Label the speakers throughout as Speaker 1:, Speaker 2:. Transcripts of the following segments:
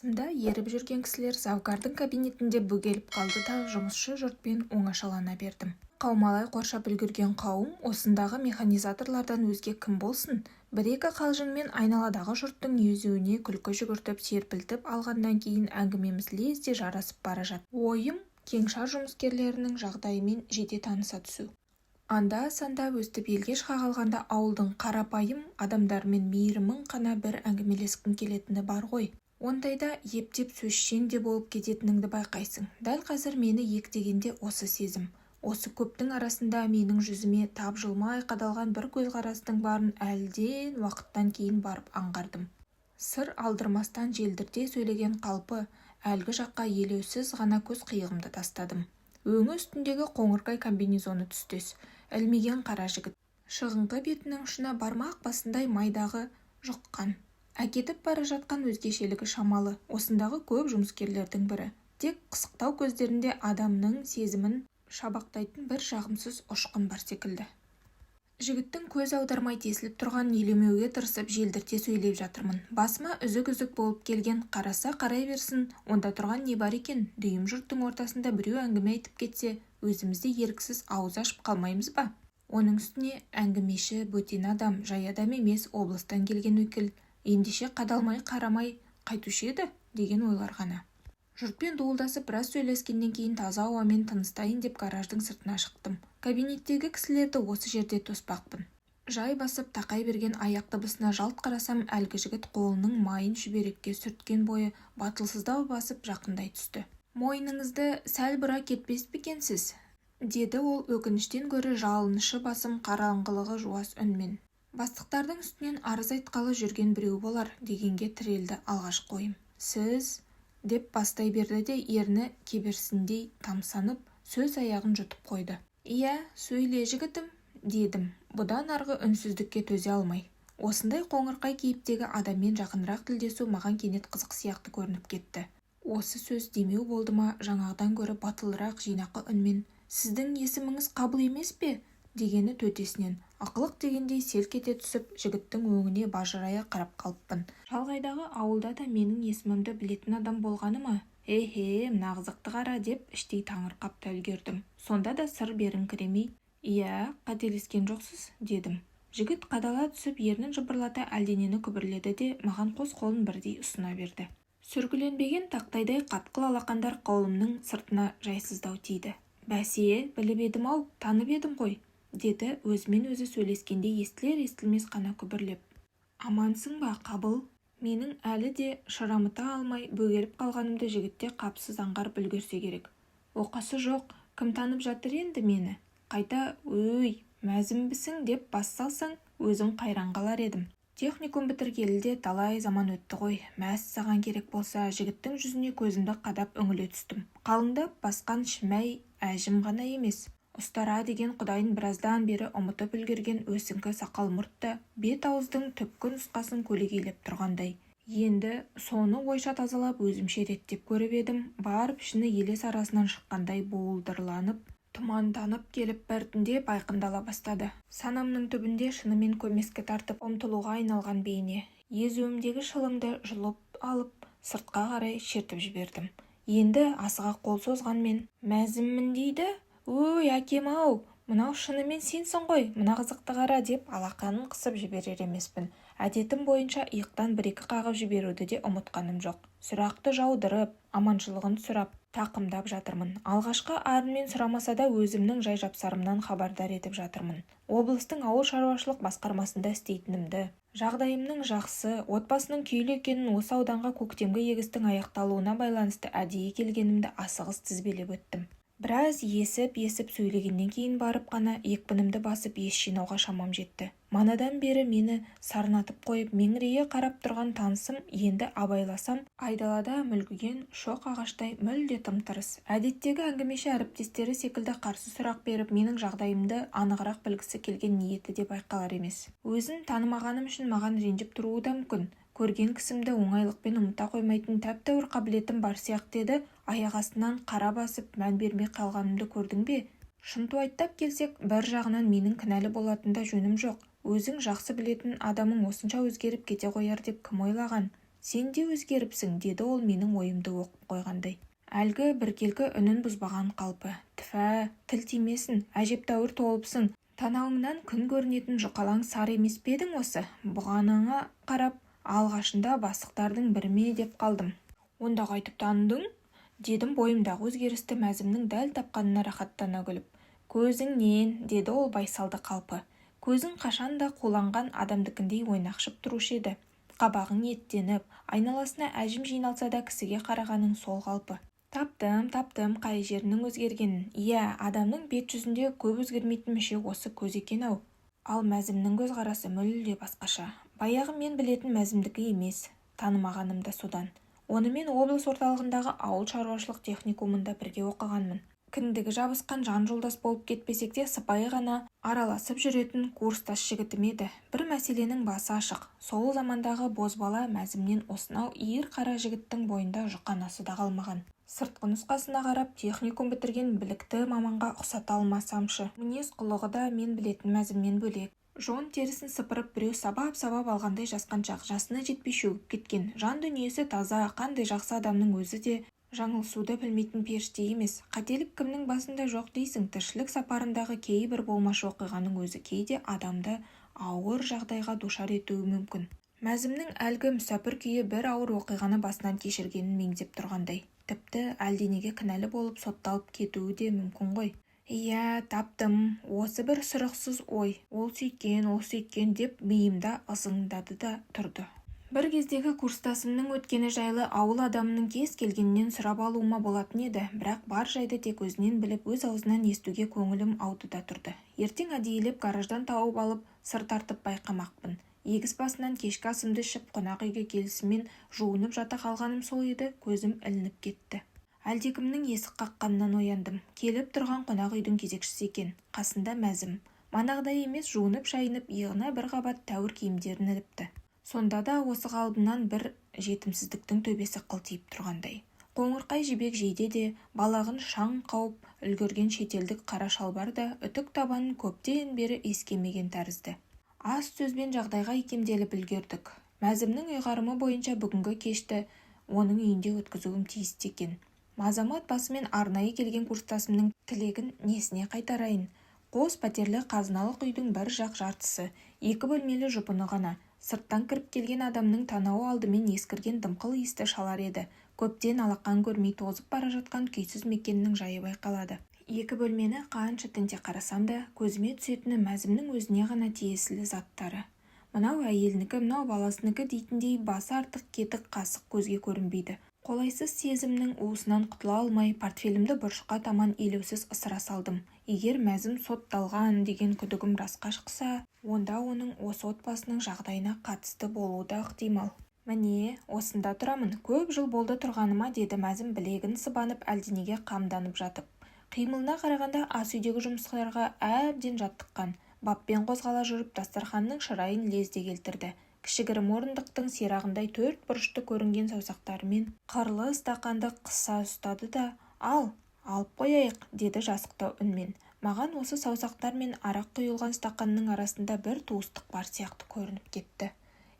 Speaker 1: Қасымда еріп жүрген кісілер завгардың кабинетінде бөгеліп қалды да жұмысшы жұртпен оңашалана бердім. Қаумалай қоршап үлгерген қауым осындағы механизаторлардан өзге кім болсын? Бір-екі қалжыңмен айналадағы жұрттың езуіне күлкі жүгіртіп, серпілтіп алғаннан кейін әңгімеміз лезде жарасып бара жатты. Ойым кеңшар жұмыскерлерінің жағдайымен жете таныса түсу. Анда-санда өстіп елге шыға қалғанда ауылдың қарапайым адамдарымен мейірімің қана бір әңгімелескің келетіні бар ғой. Ондайда ептеп сөзшең де болып кететініңді байқайсың. Дәл қазір мені иектеген де осы сезім. Осы көптің арасында менің жүзіме тапжылмай қадалған бір көзқарастың барын әлден уақыттан кейін барып аңғардым. Сыр алдырмастан желдірте сөйлеген қалпы әлгі жаққа елеусіз ғана көз қиығымды тастадым. Өңі үстіндегі қоңырқай комбинезоны түстес, ілмиген қара жігіт. Шығыңқы бетінің ұшына бармақ басындай май дағы жұққан. Әкетіп бара жатқан өзгешелігі шамалы, осындағы көп жұмыскерлердің бірі. Тек қысықтау көздерінде адамның сезімін шабақтайтын бір жағымсыз ұшқын бар секілді. Жігіттің көз аудармай тесіліп тұрғанын елемеуге тырысып желдірте сөйлеп жатырмын. Басыма үзік-үзік болып келген қараса қарай берсін, онда тұрған не бар екен, дүйім жұрттың ортасында біреу әңгіме айтып кетсе, өзіміз де еріксіз ауыз ашып қалмаймыз ба? Оның үстіне әңгімеші бөтен адам, жай адам емес, облыстан келген өкіл. Ендеше қадалмай қарамай қайтуші еді деген ойлар ғана. Жұртпен дуылдасып біраз сөйлескеннен кейін таза ауамен тыныстайын деп гараждың сыртына шықтым. Кабинеттегі кісілерді осы жерде тоспақпын. Жай басып тақай берген аяқ дыбысына жалт қарасам, әлгі жігіт қолының майын шүберекке сүрткен бойы батылсыздау басып жақындай түсті. Мойныңызды сәл бұра кетпес пе екенсіз? Деді ол өкініштен гөрі жалынышы басым қараңғылығы жуас үнмен. Бастықтардың үстінен арыз айтқалы жүрген біреу болар дегенге тірелді алғашқы ойым. Сіз деп бастай берді де ерні кеберсіндей тамсанып, сөз аяғын жұтып қойды. Иә, сөйле, жігітім, дедім, бұдан арғы үнсіздікке төзе алмай. Осындай қоңырқай кейіптегі адаммен жақынырақ тілдесу маған кенет қызық сияқты көрініп кетті. Осы сөз демеу болды ма, жаңағыдан гөрі батылырақ жинақы үнмен «Сіздің есіміңіз Қабыл емес пе?» дегені төтесінен. Ықылық дегендей селк ете түсіп, жігіттің өңіне бажырая қарап қалыппын. Шалғайдағы ауылда да менің есімімді білетін адам болғаны ма? Е-е, мына қызықты қара деп іштей таңырқап та үлгердім. Сонда да сыр беріңкіремей, «Иә, қателескен жоқсыз», дедім. Жігіт қадала түсіп, ернін жыбырлата әлденені күбірледі де, маған қос қолын бірдей ұсына берді. Сүргіленбеген тақтайдай қатқыл алақандар қолымның сыртына жайсыздау тиді. Бәсе, біліп едім-ау, танып едім ғой, деді өзімен өзі сөйлескендей естілер-естілмес қана күбірлеп. Амансың ба, Қабыл? Менің әлі де шырамыта алмай бөгеліп қалғанымды жігіт те қапысыз аңғарып үлгерсе керек. Оқасы жоқ, кім танып жатыр енді мені? Қайта, өй, мәзінбісің деп бас салсаң, өзім қайран қалар едім. Техникум бітіргелі де талай заман өтті ғой. Мәссаған, керек болса, жігіттің жүзіне көзімді қадап үңіле түстім. Қалыңдап басқан шимай әжім ғана емес, ұстара деген құдайын біраздан бері ұмытып үлгерген өсіңкі сақал-мұрт та бет-ауыздың түпкі нұсқасын көлегейлеп тұрғандай. Енді соны ойша тазалап, өзімше реттеп көріп едім, бар пішіні елес арасынан шыққандай буылдырланып, тұманданып келіп біртіндеп айқындала бастады. Санамның түбінде шынымен көмескі тартып ұмтылуға айналған бейне. Езуімдегі шылымды жұлып алып, сыртқа қарай шертіп жібердім. Енді асыға қол созғанмен, мәзінмін дейді? Өй, әкем-ау, мынау шынымен сенсің ғой, мына қызықты қара деп алақанын қысып жіберер емеспін. Әдетім бойынша иықтан бір-екі қағып жіберуді де ұмытқаным жоқ. Сұрақты жаудырып, аманшылығын сұрап, тақымдап жатырмын. Алғашқы арынмен сұрамаса да өзімнің жай-жапсарымнан хабардар етіп жатырмын. Облыстың ауыл шаруашылық басқармасында істейтінімді, жағдайымның жақсы, отбасының күйлі екенін, осы ауданға көктемгі егістің аяқталуына байланысты әдейі келгенімді асығыс тізбелеп өттім. Біраз есіп-есіп сөйлегеннен кейін барып қана екпінімді басып ес жинауға шамам жетті. Манадан бері мені сарнатып қойып, меңірейе қарап тұрған танысым енді абайласам, айдалада мүлгіген шоқ ағаштай мүлде тым-тырыс. Әдеттегі әңгімеші әріптестері секілді қарсы сұрақ беріп, менің жағдайымды анығырақ білгісі келген ниеті де байқалар емес. Өзін танымағаным үшін маған ренжіп тұруы да мүмкін. Көрген кісімді оңайлықпен ұмыта қоймайтын тәп-тәуір қабілетім бар сияқты еді, аяқ астынан қара басып мән бермей қалғанымды көрдің бе? Шынтуайттап келсек, бір жағынан менің кінәлі болатын да жөнім жоқ. Өзің жақсы білетін адамың осынша өзгеріп кете қояр деп кім ойлаған? Сен де өзгеріпсің, деді ол менің ойымды оқып қойғандай. Әлгі біркелкі үнін бұзбаған қалпы. Тіфә, тіл тимесін, әжептәуір толыпсың. Танауыңнан күн көрінетін жұқалаң сары емес пе едің осы? Бұғанаңа қарап, алғашында бастықтардың бірі ме деп қалдым. Онда қайтіп таныдың? Дедім бойымдағы өзгерісті Мәзімнің дәл тапқанына рахаттана күліп. Көзіңнен, деді ол байсалды қалпы. Көзің қашанда қуланған адамдікіндей ойнақшып тұрушы еді. Қабағың еттеніп, айналасына әжім жиналса да кісіге қарағаның сол қалпы. Таптым, таптым қай жерінің өзгергенін. Иә, адамның бет-жүзінде көп өзгермейтін мүше осы көз екен-ау. Ал Мәзімнің көзқарасы мүлде басқаша. Баяғы мен білетін Мәзімдікі емес. Танымағаным да содан. Онымен облыс орталығындағы ауыл шаруашылық техникумында бірге оқығанмын. Кіндігі жабысқан жан жолдас болып кетпесек те сыпайы ғана араласып жүретін курстас жігітім еді. Бір мәселенің басы ашық. Сол замандағы бозбала Мәзімнен осынау иір қара жігіттің бойында жұқанасы да қалмаған. Сыртқы нұсқасына қарап, техникум бітірген білікті маманға ұқсата алмасамшы. Мінез-құлығы да мен білетін Мәзімнен бөлек. Жон терісін сыпырып біреу сабап-сабап алғандай жасқаншақ, жасына жетпей шөгіп кеткен. Жан дүниесі таза, қандай жақсы адамның өзі де жаңылысуды білмейтін періште емес. Қателік кімнің басында жоқ дейсің, тіршілік сапарындағы кейбір болмашы оқиғаның өзі кейде адамды ауыр жағдайға душар етуі мүмкін. Мәзімнің әлгі мүсәпір күйі бір ауыр оқиғаны басынан кешіргенін меңзеп тұрғандай. Тіпті әлденеге кінәлі болып сотталып кетуі де мүмкін ғой. Иә, таптым. Осы бір сұрықсыз ой. Ол сөйткен, ол сөйткен деп миымда ызыңдады да тұрды. Бір кездегі курстасымның өткені жайлы ауыл адамының кез келгенінен сұрап алуыма болатын еді, бірақ бар жайды тек өзінен біліп, өз аузынан естуге көңілім ауды да тұрды. Ертең әдейілеп гараждан тауып алып, сыр тартып байқамақпын. Егіс басынан кешкі асымды ішіп, қонақ үйге келісімен жуынып жата қалғаным сол еді, көзім ілініп кетті. Әлдекімнің есік қаққанынан ояндым. Келіп тұрған қонақ үйдің кезекшісі екен. Қасында Мәзім. Манағыдай емес, жуынып-шайынып, иығына бір қабат тәуір киімдерін іліпті. Сонда да осы қалыбынан бір жетімсіздіктің төбесі қылтиып тұрғандай. Қоңырқай жібек жейде де, балағын шаң қауып үлгерген шетелдік қара шалбар да үтік табанын көптен бері иіскемеген тәрізді. Аз сөзбен жағдайға икемделіп үлгердік. Мәзімнің ұйғарымы бойынша бүгінгі кешті оның үйінде өткізуім тиісті екен. Азамат басымен арнайы келген курстасымның тілегін несіне қайтарайын? Қос пәтерлі қазыналық үйдің бір жақ жартысы, екі бөлмелі жұпыны ғана. Сырттан кіріп келген адамның танауы алдымен ескірген дымқыл иісті шалар еді. Көптен алақан көрмей тозып бара жатқан күйсіз мекеннің жайы байқалады. Екі бөлмені қанша тінте қарасам да, көзіме түсетіні Мәзімнің өзіне ғана тиесілі заттары. Мынау әйелінікі, мынау баласынікі дейтіндей басы артық кетік қасық көзге көрінбейді. Қолайсыз сезімнің уысынан құтыла алмай, портфелімді бұрышқа таман елеусіз ысыра салдым. Егер Мәзім сотталған деген күдігім расқа шықса, онда оның осы отбасының жағдайына қатысты болуы да ықтимал. Міне, осында тұрамын. Көп жыл болды тұрғаныма, деді Мәзім білегін сыбанып әлденеге қамданып жатып. Қимылына қарағанда ас үйдегі жұмыстарға әбден жаттыққан. Баппен қозғала жүріп дастарханның шырайын лезде келтірді. Кішігірім орындықтың сирағындай төрт бұрышты көрінген саусақтарымен қырлы стақанды қыса ұстады да, «Ал, алып қояйық», деді жасықтау үнмен. Маған осы саусақтар мен арақ құйылған стақанның арасында бір туыстық бар сияқты көрініп кетті.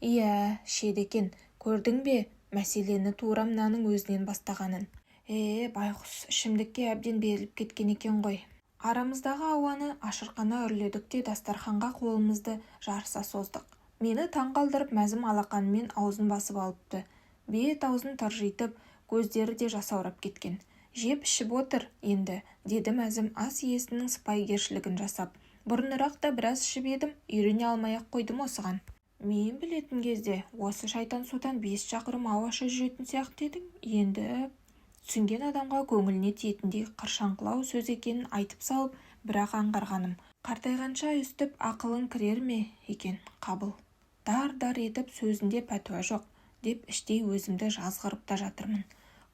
Speaker 1: Иә, ішеді екен. Көрдің бе, мәселені тура мынаның өзінен бастағанын. Байғұс, ішімдікке әбден беріліп кеткен екен ғой. Арамыздағы ауаны ашырқана үрледік те дастарханға қолымызды жарыса создық. Мені таң қалдырып Мәзім алақанымен аузын басып алыпты. Бет аузын тыржитып, көздері де жасаурап кеткен. Жеп ішіп отыр енді, деді Мәзім ас иесінің сыпайыгершілігін жасап. Бұрынырақ та біраз ішіп едім, үйрене алмай-ақ қойдым осыған. Мен білетін кезде осы шайтан судан 5 шақырым ауаша жүретін сияқты едің. Енді түсінген адамға көңіліне тиетіндей қыршаңқылау сөз екенін айтып салып, бірақ аңғарғаным. Қартайғанша өстіп ақылың кірер ме екен, Қабыл? Дар-дар етіп сөзінде пәтуа жоқ, деп іштей өзімді жазғырып та жатырмын.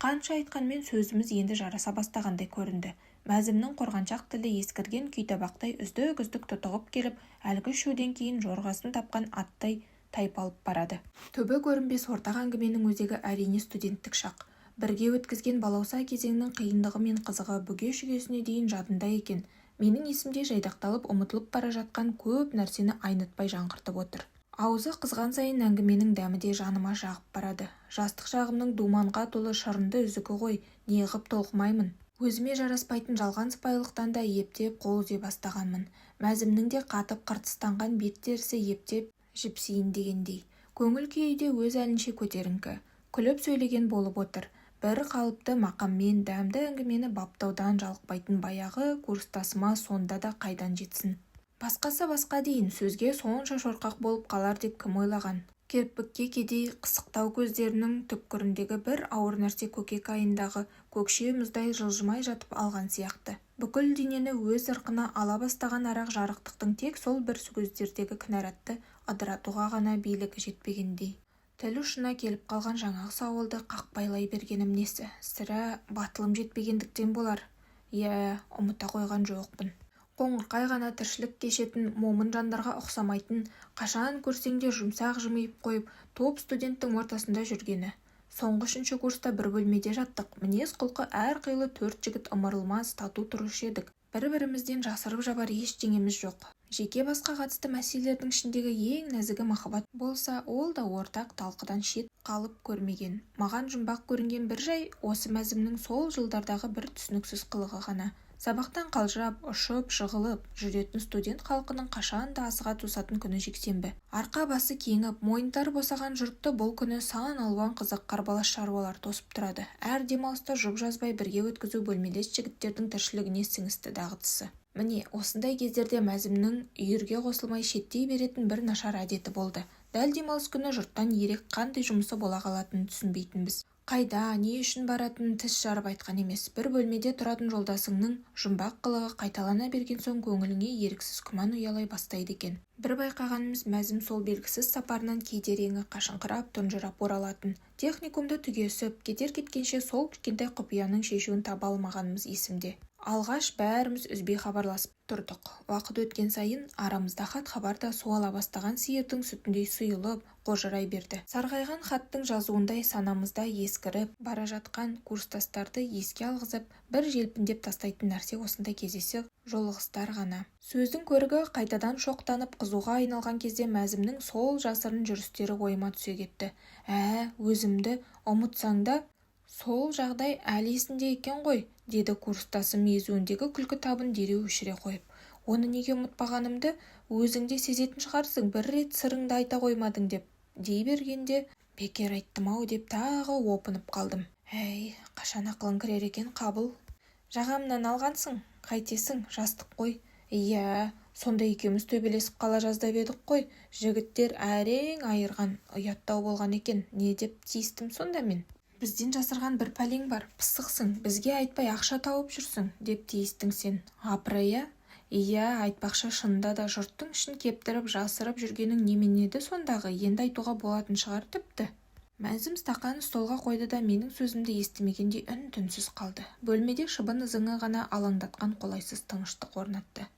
Speaker 1: Қанша айтқанмен сөзіміз енді жараса бастағандай көрінді. Мәзімнің қорғаншақ тілі ескірген күйтабақтай үздік-үздік тұтығып келіп, әлгі үшеуден кейін жорғасын тапқан аттай тайпалып барады. Түбі көрінбес ортақ әңгіменің өзегі әрине студенттік шақ. Бірге өткізген балауса кезеңнің қиындығы мен қызығы бүге-шүгесіне дейін жадында екен. Менің есімде жайдақталып ұмытылып бара жатқан көп нәрсені айнытпай жаңғыртып отыр. Аузы қызған сайын әңгіменің дәмі де жаныма жағып барады. Жастық шағымның думанға толы шырынды үзігі ғой, неғып толқымаймын? Өзіме жараспайтын жалған сыпайылықтан да ептеп қол үзе бастағанмын. Мәзімнің де қатып қыртыстанған бет терісі ептеп жіпсиін дегендей. Көңіл күйі де өз әлінше көтеріңкі. Күліп сөйлеген болып отыр. Бір қалыпты мақаммен дәмді әңгімені баптаудан жалықпайтын баяғы курстасыма сонда да қайдан жетсін. Басқасы басқа дейін, сөзге сонша шорқақ болып қалар деп кім ойлаған? Кірпікке кедей қысықтау көздерінің түкпіріндегі бір ауыр нәрсе көкек айындағы көкше мұздай жылжымай жатып алған сияқты. Бүкіл денені өз ырқына ала бастаған арақ жарықтықтың тек сол бір көздердегі кінәратты ыдыратуға ғана билігі жетпегендей. Тіл ұшына келіп қалған жаңағы сауалды қақпайлай бергенім несі, сірә, батылым жетпегендіктен болар. Иә, ұмыта қойған жоқпын. Қоңырқай ғана тіршілік кешетін момын жандарға ұқсамайтын, қашан көрсең де жұмсақ жымиып қойып, топ студенттің ортасында жүргені. Соңғы үшінші курста бір бөлмеде жаттық, мінез-құлқы әрқилы төрт жігіт ымырылмас тату тұрушы едік. Бір-бірімізден жасырып-жабар ештеңеміз жоқ. Жеке басқа қатысты мәселелердің ішіндегі ең нәзігі махаббат болса, ол да ортақ талқыдан шет қалып көрмеген. Маған жұмбақ көрінген бір жай осы Мәзімнің сол жылдардағы бір түсініксіз қылығы ғана. Сабақтан қалжырап, ұшып жығылып жүретін студент халқының қашанда асыға тосатын күні жексенбі. Арқа басы кеңіп, мойындары босаған жұртты бұл күні сан алуан қызық қарбалас шаруалар тосып тұрады. Әр демалысты жұп жазбай бірге өткізу бөлмелес жігіттердің тіршілігіне сіңісті дағдысы. Міне, осындай кездерде Мәзімнің үйірге қосылмай шеттей беретін бір нашар әдеті болды. Дәл демалыс күні жұрттан ерек қандай жұмысы бола қалатынын түсінбейтінбіз. Қайда, не үшін баратынын тіс жарып айтқан емес. Бір бөлмеде тұратын жолдасыңның жұмбақ қылығы қайталана берген соң көңіліңе еріксіз күмән ұялай бастайды екен. Бір байқағанымыз, Мәзім сол белгісіз сапарынан кейде реңі қашыңқырап, тұнжырап оралатын. Техникумды түгесіп, кетер-кеткенше сол кішкентай құпияның шешуін таба алмағанымыз есімде. Алғаш бәріміз үзбей хабарласып тұрдық. Уақыт өткен сайын арамызда хат-хабар да суала бастаған сиырдың сүтіндей сұйылып, қожырай берді. Сарғайған хаттың жазуындай санамызда ескіріп бара жатқан курстастарды еске алғызып, бір желпіндеп тастайтын нәрсе осындай кездейсоқ жолығыстар ғана. Сөздің көрігі қайтадан шоқтанып қызуға айналған кезде Мәзімнің сол жасырын жүрістері ойыма түсе кетті. Ә, өзімді ұмытсаң да, сол жағдай әлі есінде екен ғой, деді курстасым езуіндегі күлкі табын дереу өшіре қойып. Оны неге ұмытпағанымды өзің де сезетін шығарсың, бір рет сырыңды айта қоймадың деп дей бергенде, бекер айттым-ау деп тағы опынып қалдым. Әй, қашан ақылың кірер екен, Қабыл? Жағамнан алғансың, қайтесің, жастық қой. Иә, сонда екеуміз төбелесіп қала жаздап едік қой, жігіттер әрең айырған, ұяттау болған екен, не деп тиістім сонда мен? Бізден жасырған бір пәлең бар, пысықсың, бізге айтпай ақша тауып жүрсің, деп тиістің сен. Апырай-а? Иә, айтпақшы, шынында да жұрттың ішін кептіріп жасырып жүргенің немене еді сондағы, енді айтуға болатын шығар тіпті. Мәзім стақанын столға қойды да менің сөзімді естімегендей үн-түнсіз қалды. Бөлмеде шыбын ызыңы ғана алаңдатқан қолайсыз тыныштық орнатты.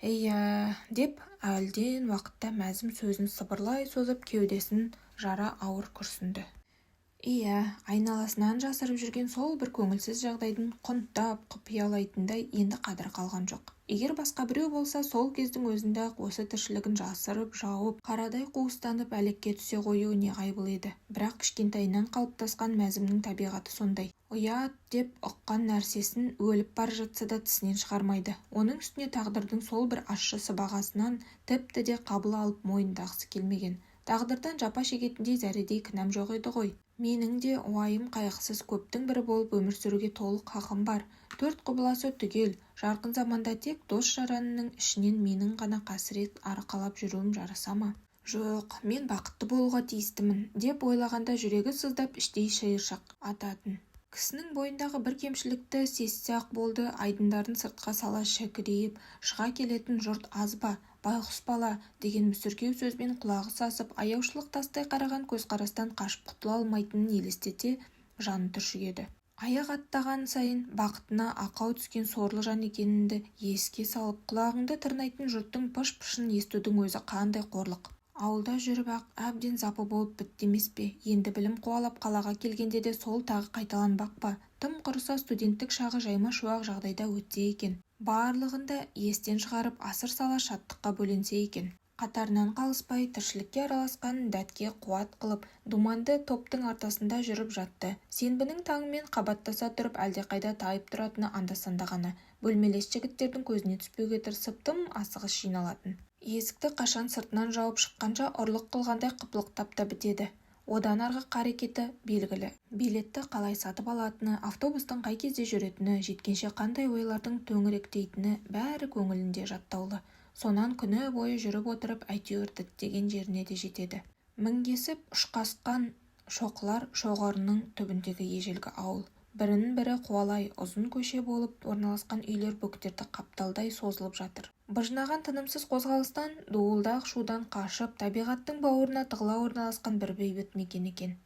Speaker 1: Иә, деп әлден уақытта Мәзім сөзін сыбырлай созып кеудесін жара ауыр күрсінді. Иә, айналасынан жасырып жүрген сол бір көңілсіз жағдайдың құнттап, құпиялайтындай енді қадірі қалған жоқ. Егер басқа біреу болса, сол кездің өзінде-ақ осы тіршілігін жасырып, жауып, қарадай қуыстанып әлекке түсе қоюы неғайбыл еді. Бірақ кішкентайынан қалыптасқан Мәзімнің табиғаты сондай. Ұят деп ұққан нәрсесін өліп бара жатса да тісінен шығармайды. Оның үстіне тағдырдың сол бір ащы сыбағасынан тіпті де қабыл алып мойындағысы келмеген. Тағдырдан жапа шегетіндей зәредей кінәм жоқ еді ғой. Менің де уайым-қайғысыз көптің бірі болып өмір сүруге толық хақым бар. Төрт құбыласы түгел, жарқын заманда тек дос-жаранның ішінен менің ғана қасірет арқалап жүруім жараса ма? Жоқ, мен бақытты болуға тиістімін, деп ойлағанда жүрегі сыздап іштей шиыршық ататын. Кісінің бойындағы бір кемшілікті сезсе-ақ болды, айдындарын сыртқа сала шәкірейіп шыға келетін жұрт аз ба, байғұс бала деген мүсіркеу сөзбен құлағы сасып, аяушылық тастай қараған көзқарастан қашып құтыла алмайтынын елестете жаны түршігеді. Аяқ аттаған сайын бақытына ақау түскен сорлы жан екеніңді еске салып, құлағыңды тырнайтын жұрттың пыш-пышын естудің өзі қандай қорлық. Ауылда жүріп-ақ әбден запы болып бітті емес пе, енді білім қуалап қалаға келгенде де сол тағы қайталанбақ па? Тым құрыса студенттік шағы жайма-шуақ жағдайда өтсе екен. Барлығын да естен шығарып, асыр сала шаттыққа бөленсе екен. Қатарынан қалыспай тіршілікке араласқанын дәтке қуат қылып, думанды топтың ортасында жүріп жатты. Сенбінің таңымен қабаттаса тұрып әлдеқайда тайып тұратыны анда-санда ғана. Бөлмелес жігіттердің көзіне түспеуге тырысып тым асығыс жиналатын. Есікті қашан сыртынан жауып шыққанша ұрлық қылғандай қыпылықтап та бітеді. Одан арғы қарекеті белгілі. Билетті қалай сатып алатыны, автобустың қай кезде жүретіні, жеткенше қандай ойлардың төңіректейтіні бәрі көңілінде жаттаулы. Сонан күні бойы жүріп отырып әйтеуір діттеген жеріне де жетеді. Мінгесіп ұшқасқан шоқылар шоғырының түбіндегі ежелгі ауыл. Бірін-бірі қуалай ұзын көше болып орналасқан үйлер бөктерді қапталдай созылып жатыр. Быжынаған тынымсыз қозғалыстан, дуылдақ шудан қашып, табиғаттың бауырына тығыла орналасқан бір бейбіт мекен екен.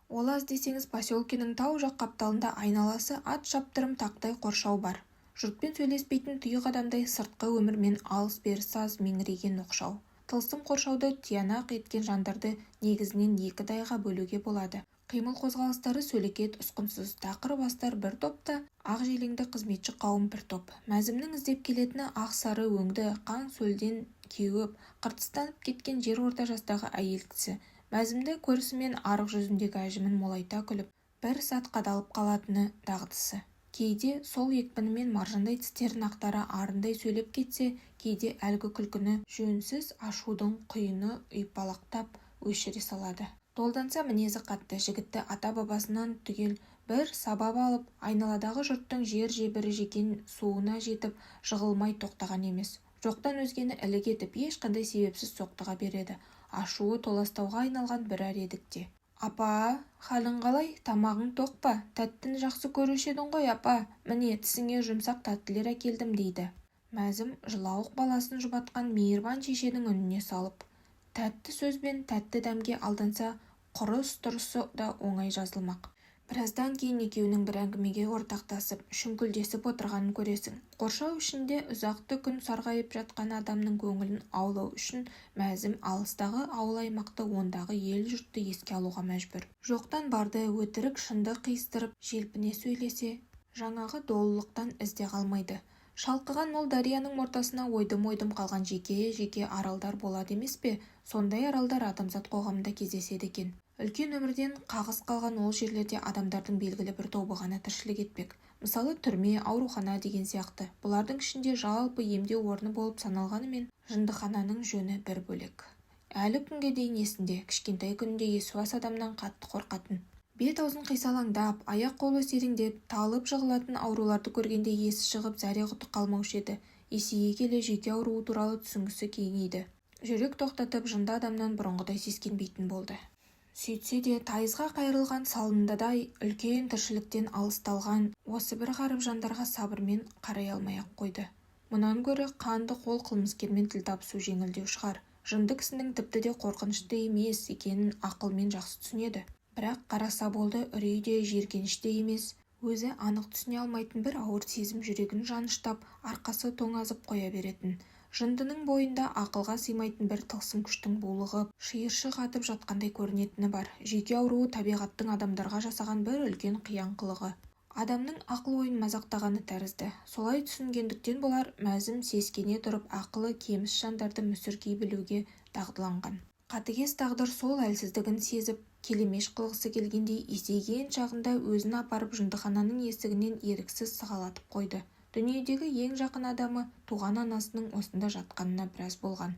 Speaker 1: Ол аз десеңіз, поселкенің тау жақ қапталында айналасы ат шаптырым тақтай қоршау бар. Жұртпен сөйлеспейтін тұйық адамдай сыртқы өмірмен алыс-берісі аз меңірейген оқшау. Тылсым қоршауды тиянақ еткен жандарды негізінен екі дайға бөлуге болады. Қимыл-қозғалыстары сөлекет, ұсқынсыз, тақыр бастар бір топ та, ақ желеңді қызметші қауым бір топ. Мәзімнің іздеп келетіні ақ сары өңді, қан сөлден кеуіп, қыртыстанып кеткен жер орта жастағы әйел кісі. Мәзімді көрісімен арық жүзіндегі әжімін молайта күліп, бір сәт қадалып қалатыны дағдысы. Кейде сол екпінімен маржандай тістерін ақтара арындай сөйлеп кетсе, кейде әлгі күлкіні жөнсіз ашудың құйыны ұйпалақтап өшіре салады. Долданса мінезі қатты, жігітті ата-бабасынан түгел бір сабап алып, айналадағы жұрттың жер-жебірі жеген суына жетіп, жығылмай тоқтаған емес. Жоқтан өзгені ілік етіп, ешқандай себепсіз соқтыға береді. Ашуы толастауға айналған бір әредікте. «Апа, халің қалай? Тамағың тоқ па? Тәттіні жақсы көруші едің ғой, апа. Міне, тісіңе жұмсақ тәттілер әкелдім», дейді. Мәзім жылауық баласын жұбатқан мейірбан шешенің үніне салып. Тәтті сөз бен тәтті дәмге алданса, құрыс-тұрысы да оңай жазылмақ. Біраздан кейін екеуінің бір әңгімеге ортақтасып, шүңкілдесіп отырғанын көресің. Қоршау ішінде ұзақты күн сарғайып жатқан адамның көңілін аулау үшін Мәзім алыстағы ауыл-аймақты, ондағы ел-жұртты еске алуға мәжбүр. Жоқтан барды, өтірік шынды қиыстырып желпіне сөйлесе, жаңағы долылықтан із де қалмайды. Шалқыған мол дарияның ортасына ойдым-ойдым қалған жеке-жеке аралдар болады емес пе? Сондай аралдар адамзат қоғамында кездеседі екен. Үлкен өмірден қағыс қалған ол жерлерде адамдардың белгілі бір тобы ғана тіршілік етпек. Мысалы, түрме, аурухана деген сияқты. Бұлардың ішінде жалпы емдеу орны болып саналғанымен, жындыхананың жөні бір бөлек. Әлі күнге дейін есінде, кішкентай күнінде есуас адамнан қатты қорқатын. Бет-аузын қисалаңдап, аяқ-қолы сереңдеп, талып жығылатын ауруларды көргенде есі шығып, зәре-құты қалмаушы еді. Есейе келе жүйке ауруы туралы түсінгісі кеңейді. Жүрек тоқтатып, жынды адамнан бұрынғыдай сескенбейтін болды. Сөйтсе де тайызға қайырылған салындыдай үлкен тіршіліктен алысталған осы бір ғаріп жандарға сабырмен қарай алмай-ақ қойды. Мұнан гөрі қанды қол қылмыскермен тіл табысу жеңілдеу шығар. Жынды кісінің тіпті де қорқынышты емес екенін ақылмен жақсы түсінеді. Бірақ қараса болды үрей де, жиіркеніш те емес, өзі анық түсіне алмайтын бір ауыр сезім жүрегін жаныштап, арқасы тоңазып қоя беретін. Жындының бойында ақылға сыймайтын бір тылсым күштің булығып, шиыршық атып жатқандай көрінетіні бар. Жүйке ауруы табиғаттың адамдарға жасаған бір үлкен қиян қылығы. Адамның ақыл-ойын мазақтағаны тәрізді. Солай түсінгендіктен болар, Мәзім сескене тұрып ақылы кеміс жандарды мүсіркей білуге дағдыланған. Қатыгез тағдыр сол әлсіздігін сезіп, келемеж қылғысы келгендей есейген шағында өзін апарып жындыхананың есігінен еріксіз сығалатып қойды. Дүниедегі ең жақын адамы, туған анасының осында жатқанына біраз болған.